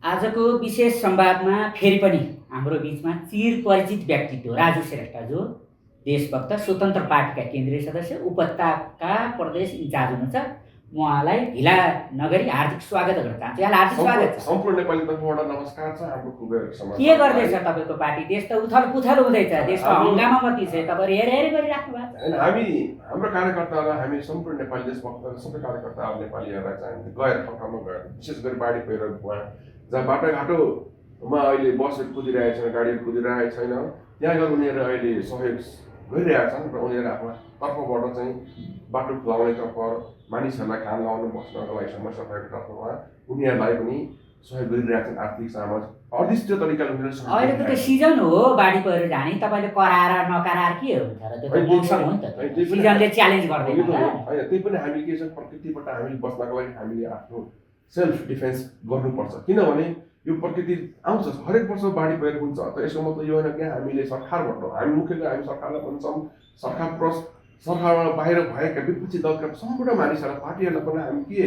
आजको विशेष संवादमा फेरि पनि हाम्रो बिचमा चिरपरिचित व्यक्तित्व राजु श्रेष्ठ जो देशभक्त स्वतन्त्र पार्टीका केन्द्रीय सदस्य उपत्यका प्रदेश इन्चार्ज हुनुहुन्छ। म उहाँलाई ढिला नगरी हार्दिक स्वागत गर्न चाहन्छु। यहाँलाई हार्दिक स्वागत छ। सम्पूर्ण नेपाली तर्फबाट नमस्कार छ। हाम्रो खुबैहरू समाज के गर्दैछ तपाईँको पार्टी? देश त उथल पुथल हुँदैछ, देशको हङ्गामामती छ, तपाईँहरू हेरेर गरिराख्नु भएको छ। हामी हाम्रो कार्यकर्ताहरू हामी सम्पूर्ण नेपाली देशभक्त सबै कार्यकर्ताहरू नेपालीहरूलाई चाहिँ गएर ठाउँमा गएर विशेष गरी बाढी पहिरोमा जहाँ बाटोघाटोमा अहिले बसहरू कुदिरहेको छैन, गाडीहरू कुदिरहेको छैन, त्यहाँ गएर उनीहरू अहिले सहयोग गरिरहेका छन् र उनीहरू आफ्नो तर्फबाट चाहिँ बाटो खुलाउने तर्फ मानिसहरूलाई काम लगाउनु बस्नको लागि समस्या भएको तर्फमा उनीहरूलाई पनि सहयोग गरिरहेका छन्। आर्थिक सामाजिक अदृष्ट तरिकाले उनीहरू अहिलेको त सिजन हो बाढी पहिरो जाने, तपाईँले कराएर नकराएर के हुन्छ र? त्यो त मौसम हो नि त, सिजनले च्यालेन्ज गर्दैन होइन। त्यही पनि हामीले के छ, प्रकृतिबाट हामीले बस्नको लागि हामीले आफ्नो सेल्फ डिफेन्स गर्नुपर्छ। किनभने यो प्रकृति आउँछ, हरेक वर्ष बाढी पहिरो हुन्छ। त यसको मतलब यो होइन कि हामीले सरकारबाट हामी मुख्य हामी सरकारलाई भन्छौँ, सरकारबाट बाहिर भएका विपक्षी दलका सम्पूर्ण मानिसहरूलाई पार्टीहरूलाई पनि हामी के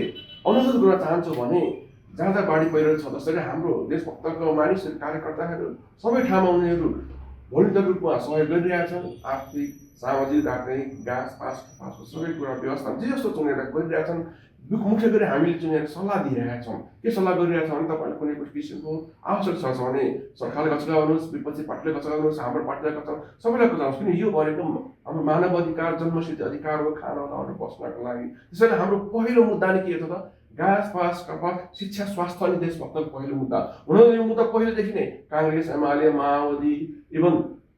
अनुरोध गर्न चाहन्छौँ भने जहाँ जहाँ बाढी पहिरो छ जसरी हाम्रो देशभक्तको मानिसहरू कार्यकर्ताहरू सबै ठाउँमा उनीहरू भोलिन्टियर रूपमा सहयोग गरिरहेका छन्। आर्थिक सामाजिक राजनैतिक पासको सबै कुरा व्यवस्था जे जस्तो चुनेर गरिरहेका छन्। मुख्य गरी हामीले चुनेर सल्लाह दिइरहेका छौँ। के सल्लाह गरिरहेका छौँ भने तपाईँले कुनै पनि किसिमको आवश्यक छ भने सरकारले गचाउनुहोस्, विपक्षी पार्टीले गचाउनुहोस्, हाम्रो पार्टीलाई गचाउनुहोस्, सबैलाई गचाउनुहोस्। किन यो भनेको हाम्रो मानव अधिकार जन्मसिद्ध अधिकार हो, खाना लगाउनु बस्नको लागि। त्यसैले हाम्रो पहिलो मुद्दा नै के छ त, घाँस पास कपास शिक्षा स्वास्थ्य अनि देशभक्तको पहिलो मुद्दा हुन। यो मुद्दा पहिलेदेखि नै काङ्ग्रेस एमाले माओवादी इभन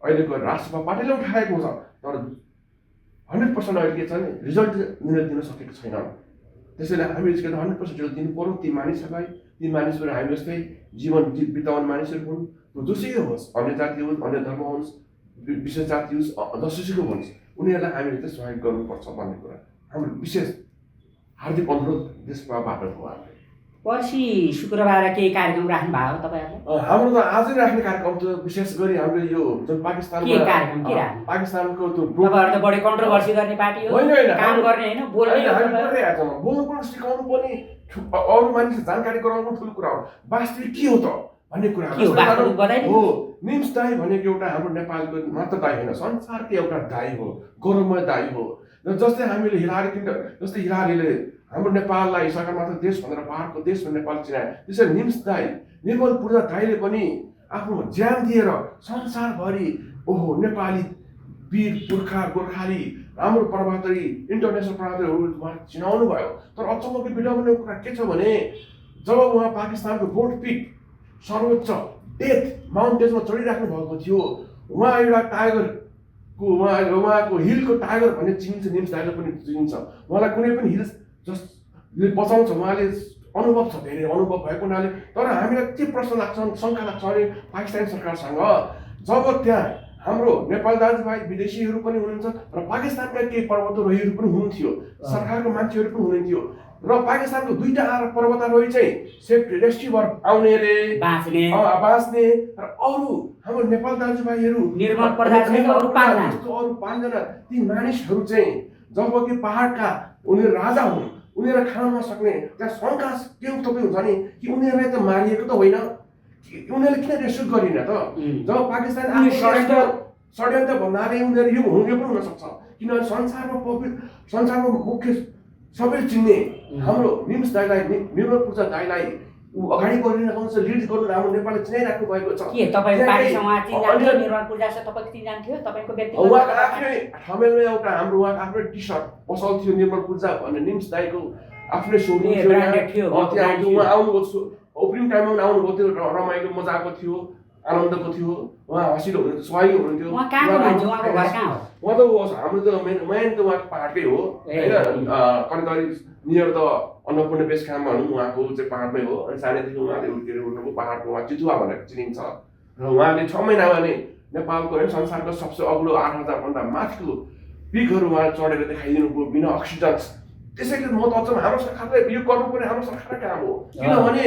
अहिलेको राष्ट्रसभा पार्टीले उठाएको छ, तर 100% अहिले के छ भने रिजल्ट दिन सकेको छैन। त्यसैले हामीले 100% दिनु पर्यो ती मानिसहरूलाई। ती मानिसहरू हामी जस्तै जीवन बिताउने मानिसहरू हुन्, जोसुकै होस्, अन्य जाति होस्, अन्य धर्म होस्, विशेष जाति होस्, जसुकैको होस्, उनीहरूलाई हामीले चाहिँ सहयोग गर्नुपर्छ भन्ने कुरा हाम्रो विशेष हार्दिक अनुरोध देशबाट हो। पर्सि शुक्रबार केही कार्यक्रम राख्नु भएको हो तपाईँहरूले? हाम्रो त आजै राख्ने कार्यक्रम त विशेष गरी हाम्रो यो जुन पाकिस्तानको तपाईँहरू त बढी कन्ट्रोभर्सी गर्ने पार्टी हो, काम गर्ने होइन, बोल्नु पनि सिकाउनु पनि अरू मानिसले जानकारी गराउनु ठुलो कुरा हो। वास्तविक के हो त भन्ने कुरा हो। निम्स दाई भनेको एउटा हाम्रो नेपालको मात्र दाई होइन, संसारको एउटा दाई हो, गौरवमय दाई हो। जस्तै हामीले हिलारीले हाम्रो नेपाललाई सरकार मात्र देश भनेर पहाडको देश भनेर नेपाल चिनाए, त्यसरी निम्स दाई निर्मल पूजा दाईले पनि आफ्नो ज्यान दिएर संसारभरि ओहो नेपाली वीर पुर्खा गोर्खाली राम्रो प्रभातरी इन्टरनेसनल प्रभातरीहरू चिनाउनु भयो। तर अचम्मको विडम्बनाको कुरा के छ भने जब उहाँ पाकिस्तानको गोल्ड पिक सर्वोच्च डेथ माउन्टेनमा चढिराख्नु भएको थियो, उहाँ एउटा टाइगरको उहाँको हिलको टाइगर भन्ने चिनिन्छ, निम्स दाईले पनि चिनिन्छ। उहाँलाई कुनै पनि हिल्स जसले बचाउँछ, उहाँले अनुभव छ, धेरै अनुभव भएको हुनाले। तर हामीलाई के प्रश्न लाग्छ, शङ्का लाग्छ भने पाकिस्तानी सरकारसँग जब त्यहाँ हाम्रो नेपाली दाजुभाइ विदेशीहरू पनि हुनुहुन्छ र पाकिस्तानका केही पर्वतारोहीहरू पनि हुनुहुन्थ्यो, सरकारको मान्छेहरू पनि हुनुहुन्थ्यो, र पाकिस्तानको दुईटा पर्वतारोही चाहिँ सेफ्टी रेस्क्यु भएर आउने रे बाँच्ने र अरू हाम्रो नेपाली दाजुभाइहरू अरू 5जना ती मानिसहरू चाहिँ जब कि पहाडका उनीहरू राजा हुन्, उनीहरू खान नसक्ने, त्यहाँ शङ्का के तपाईँ हुन्छ नि कि उनीहरूलाई त मारिएको त होइन, उनीहरूले किन रेस्क्यु गरिन त? जब पाकिस्तान षड्यन्त्र भन्नाले उनीहरू यो पनि हुनसक्छ। किनभने संसारमा मुख्य सबै चिन्ने हाम्रो निम्स दाईलाई, निर्मल पूजा दाईलाई अगाडि बढिरहेको छ, लिड गर्नु हाम्रो नेपालले चिनाइराख्नु भएको छ। के तपाईँ पार्टीसँग चिन्जान्थ्यो? निर्मल पूजासँग तपाईँको चिन्जान्थ्यो? तपाईँको व्यक्तिगत उहाँको आफ्नै ठमेलमा एउटा हाम्रो उहाँको आफ्नो टी सर्ट पसल थियो निर्मल पूजा भन्ने निम्स दाईको आफ्नै सोरुम थियो। त्यहाँ उहाँ आउनुभएको थियो, ओपनिङ टाइममा आउनुभएको थियो, रमाइलो मजाको थियो, आनन्दको थियो, उहाँ हँसिलो हुनुहुन्थ्यो, सहयोगी हुनुहुन्थ्यो। उहाँ त हाम्रो त मेन त उहाँको पाहाडकै हो होइन, करिब near the Annapurna base camp भनौँ, उहाँको चाहिँ पाहाडमै हो। अनि सानैदेखि उहाँले हुर्केर उठ्नुभयो पाहाडको, उहाँ चितुवा भनेर चिनिन्छ। र उहाँले 6 महिनामा नै नेपालको होइन संसारको सबसे अग्लो 8,000 भन्दा माथिको पिकहरू उहाँले चढेर देखाइदिनु भयो बिना अक्सिजन। त्यसैले म त अचम्म हाम्रो सरकारले यो गर्नुपर्ने हाम्रो सरकारकै काम हो। किनभने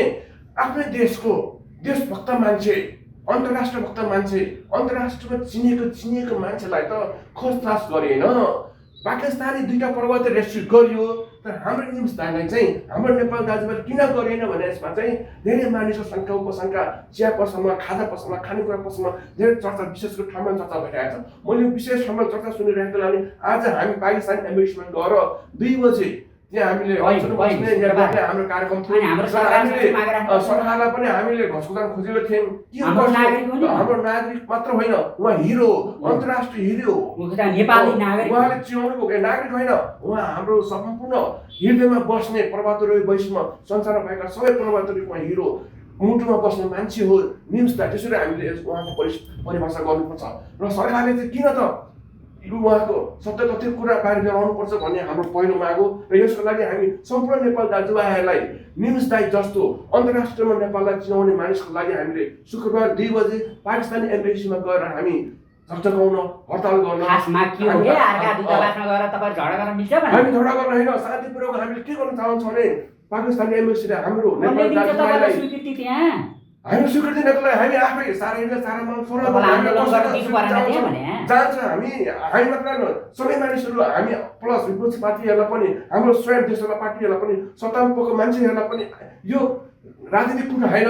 आफ्नै देशको देशभक्त मान्छे, अन्तर्राष्ट्रिय भक्त मान्छे, अन्तर्राष्ट्रमा चिनेको मान्छेलाई त खोजताछ गरेन। पाकिस्तानी 2टा पर्वत रेस्ट्रिक्ट गरियो, तर हाम्रो निम्स दाइलाई चाहिँ हाम्रो नेपाल दाजुभाइ किन गरेन भने यसमा चाहिँ धेरै मानिसको शङ्का उपशङ्का, चिया पसलमा, खाजा पसलमा, खानेकुरा पसलमा धेरै चर्चा विशेष गरी ठाउँमा चर्चा भइरहेको छ। मैले विशेष ठाउँमा चर्चा सुनिरहेको लागि आज हामी पाकिस्तान एम्बेसीमा गएर 2 बजे त्यहाँ हामीले हाम्रो कार्यक्रम थियो। सरकारलाई पनि हामीले घोषणा खोजेको थियौँ। हाम्रो नागरिक मात्र होइन, उहाँ हिरो, अन्तर्राष्ट्रिय हिरो, नेपाली नागरिक, उहाँले चिनाउनु नागरिक होइन, उहाँ हाम्रो सम्पूर्ण हृदयमा बस्ने प्रभातरोही वैश्वमा संसारमा भएका सबै प्रभातरोही उहाँ हिरो, मुटुमा बस्ने मान्छे हो निम्स दाइ। त्यसरी हामीले उहाँको परिभाषा गर्नुपर्छ र सरकारले चाहिँ किन त उहाँको सत्य तथ्य कुरा बाहिर ल्याउनुपर्छ भन्ने हाम्रो पहिलो माग हो। र यसको लागि हामी सम्पूर्ण नेपाल दाजुभाइहरूलाई निम्स दाइ जस्तो अन्तर्राष्ट्रियमा नेपाललाई चिनाउने मानिसको लागि हामीले शुक्रबार 2 बजे पाकिस्तानी एम्बेसीमा गएर हामी झकझकाउन, हडताल गर्न। हामी झगडा गर्न होइन, शान्तिपूर्वक हामीले के गर्न चाहन्छौँ भने पाकिस्तानी एम्बेसीले हाम्रो नेपाल दाजुभाइलाई हामी स्वीकृति दिनको लागि हामी आफै साह्रै जान्छ। हामी मात्र सबै मानिसहरू, हामी प्लस विपक्षी पार्टीहरूलाई पनि, हाम्रो स्वयं देशवाला पार्टीहरूलाई पनि, सत्तामा पको मान्छेहरूलाई पनि यो राजनीतिक कुरा होइन,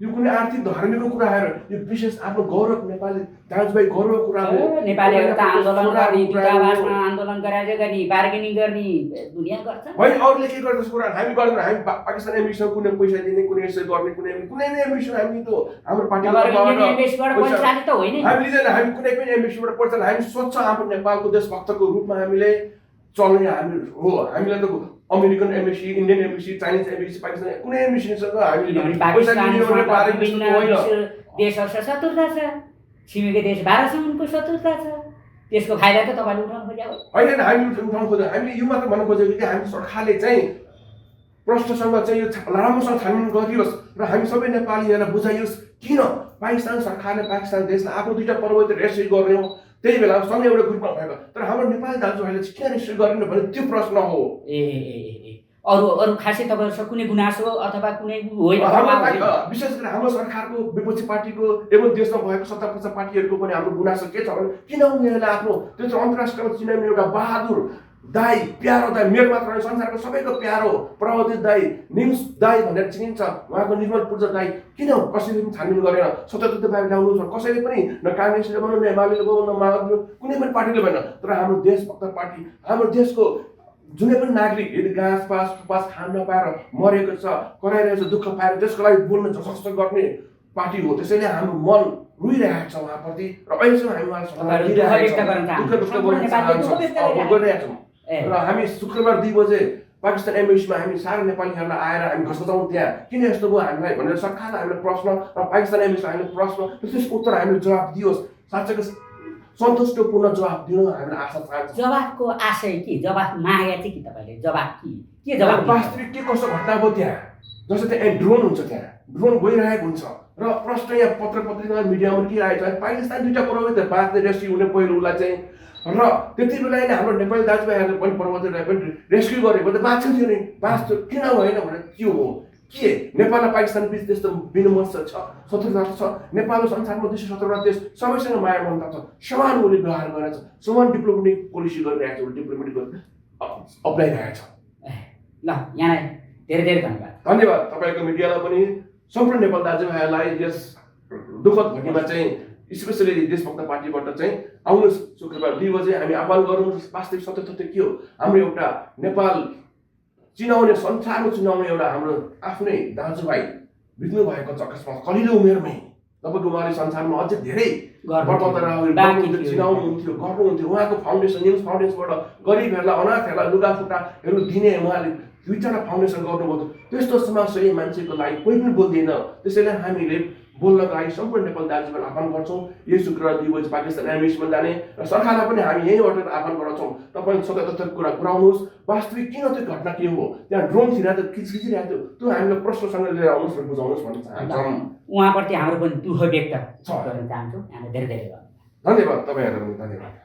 यो कुनै आर्थिक धार्मिकको कुरा होइन, यो विशेष आफ्नो गौरव नेपाली दाजुभाइ गौरवको कुरा हो। नेपालीहरू त आन्दोलन गर्ने, दूतावासमा आन्दोलन गराएर गर्ने, बार्गेनिङ गर्ने दुनिया गर्छ। होइन, अरूले के गर्छ कुरा हामी गर्दैन। हामी पाकिस्तान एम्बेसीमा कुनै पैसा दिने, कुनै यसो गर्ने, कुनै नै एम्बेसीमा हामी त हाम्रो पार्टीबाट त होइन, हामी लिँदैन। हामी कुनै पनि एम्बेसीबाट पैसा, हामी स्वच्छ आफ्नो नेपालको देशभक्तको रूपमा हामीले चल्ने हामी हो। हामीलाई त American embassy, Indian embassy, Chinese embassy, Pakistan कुनै एम्बेसीसँग हामीले देशहरूसँग शत्रुता छ, छिमेकी देश भारतसँगको शत्रुता छ, त्यसको फाइदा त तपाईँले उठाउनु खोज्यो होइन। हामी उठाउनु खोज्यो, हामीले यो मात्र भन्नु खोजेको कि हामी सरकारले चाहिँ प्रश्नसँग चाहिँ यो राम्रोसँग छानबिन गरियोस् र हामी सबै नेपालीहरूलाई बुझाइयोस् किन पाकिस्तान सरकारले पाकिस्तान देशलाई आफ्नो 2टा पर्वत रेस्ट्रिक्ट गर्ने हो। त्यही बेला सँगै एउटा ग्रुपमा भएको, तर हाम्रो नेपाली दाजुभाइले चाहिँ किन रेस्ट्रिक्ट गरेन भने त्यो प्रश्न हो। अरू खासै तपाईँहरूसँग कुनै गुनासो अथवा कुनै होइन? विशेष गरी हाम्रो सरकारको, विपक्षी पार्टीको एवं देशमा भएको सत्तापक्ष पार्टीहरूको पनि हाम्रो गुनासो के छ भने किन उनीहरूले आफ्नो त्यो अन्तर्राष्ट्रियमा चिनाउने एउटा बहादुर दाई, प्यारो दाई, मेरो मात्र होइन संसारको सबैको प्यारो प्रवधित दाई, निम्स दाई भनेर चिनिन्छ, उहाँको निर्मल पूजा दाई किन कसैले पनि छानबिन गरेन, सत्य तथ्य बाहिर ल्याउनु कसैले पनि, न काङ्ग्रेसले भन्नु, न एमाले भन्नु, न माओवादी, कुनै पनि पार्टीले भएन। तर हाम्रो देशभक्त पार्टी, हाम्रो देशको जुनै पनि नागरिक यदि घाँस खान नपाएर मरेको छ, कराइरहेको छ, दुःख पाएर त्यसको लागि बोल्न झसक्स गर्ने पार्टी हो। त्यसैले हाम्रो मन रुइरहेको छ उहाँप्रति र अहिलेसम्म हामी उहाँसँग र हामी शुक्रबार 2 बजे पाकिस्तान एम्बेसीमा हामी सारा नेपालीहरूलाई आएर हामी घस्छौँ त्यहाँ किन यस्तो भयो हामीलाई भनेर सरकारलाई हामीले प्रश्न र पाकिस्तान एम्बेसीलाई हामीले प्रश्न, त्यसको उत्तर हामीले जवाब दियोस्, साँच्चैको सन्तुष्टपूर्ण जवाब दिनु हामीले आशा चाहन्छौँ। जवाबको आशय के, जवाब मागे चाहिँ के तपाईँले जवाब के जवाब वास्तविक के कस्तो घटना भयो त्यहाँ, जस्तो त्यहाँ ड्रोन हुन्छ, त्यहाँ ड्रोन गइरहेको हुन्छ र प्रश्न यहाँ पत्रिका मिडियामा के आएको छ, पाकिस्तान 2टा पर्वत बाँच्ने रेस्क्यु हुने पहिलो उसलाई चाहिँ, र त्यति बेला नै हाम्रो नेपाली दाजुभाइहरूले पनि पर्वतहरूलाई पनि रेस्क्यु गरेको त बाँच्यो थियो नि, बाँच्यो किन भएन भने त्यो हो के नेपाल र पाकिस्तान बिच त्यस्तो विनिमय छ, शत्रुता छ। नेपाल र संसारमा 217 देश सबैसँग माया ममता छ, समान उसले व्यवहार गरेको छ, समान डिप्लोमेटिक पोलिसी गरिरहेको छ, डिप्लोमेटिक अप्नाइरहेको छ। ल यहाँलाई धेरै धेरै धन्यवाद। धन्यवाद तपाईँको मिडियालाई पनि, सम्पूर्ण नेपाल दाजुभाइहरूलाई यस दुःखद घटनामा चाहिँ स्पेसली देशभक्त पार्टीबाट चाहिँ आउनुहोस् शुक्रबार 2 बजे हामी आह्वान गरौँ। वास्तविक सत्य तथ्य के हो, हाम्रो एउटा नेपाल चिनाउने, संसारमा चिनाउने एउटा हाम्रो आफ्नै दाजुभाइ बित्नु भएको छ अकस्मात कलिलो उमेरमै। तपाईँको उहाँले संसारमा अझै धेरै चिनाउनुहुन्थ्यो, गर्नुहुन्थ्यो। उहाँको फाउन्डेसन, निम्स फाउन्डेसनबाट गरिबहरूलाई, अनाथहरूलाई लुगाफुट्टाहरू दिने उहाँले 2टा फाउन्डेसन गर्नुभयो। त्यस्तो समाजसेवी मान्छेको लागि कोही पनि बोल्दैन। त्यसैले हामीले बोल्नको लागि सम्पूर्ण नेपाल दाजुभाइलाई आह्वान गर्छौँ। यही शुक्रबार 2 बजी पाकिस्तान एम्बेसीमा जाने र सरकारलाई पनि हामी यहीँबाट आह्वान गर्छौँ, तपाईँले सत्य तथ्य कुरा पुऱ्याउनुहोस्, वास्तविक किन त्यो घटना के हो, त्यहाँ ड्रोन छिराएको थियो, खिचिरहेको थियो, त्यो हामीले प्रश्नसँग लिएर आउनुहोस् र बुझाउनुहोस् भन्न चाहन्छौँ। उहाँप्रति हाम्रो पनि दुःख व्यक्त गर्न चाहन्छौँ। धेरै धेरै धन्यवाद। तपाईँहरूलाई धन्यवाद।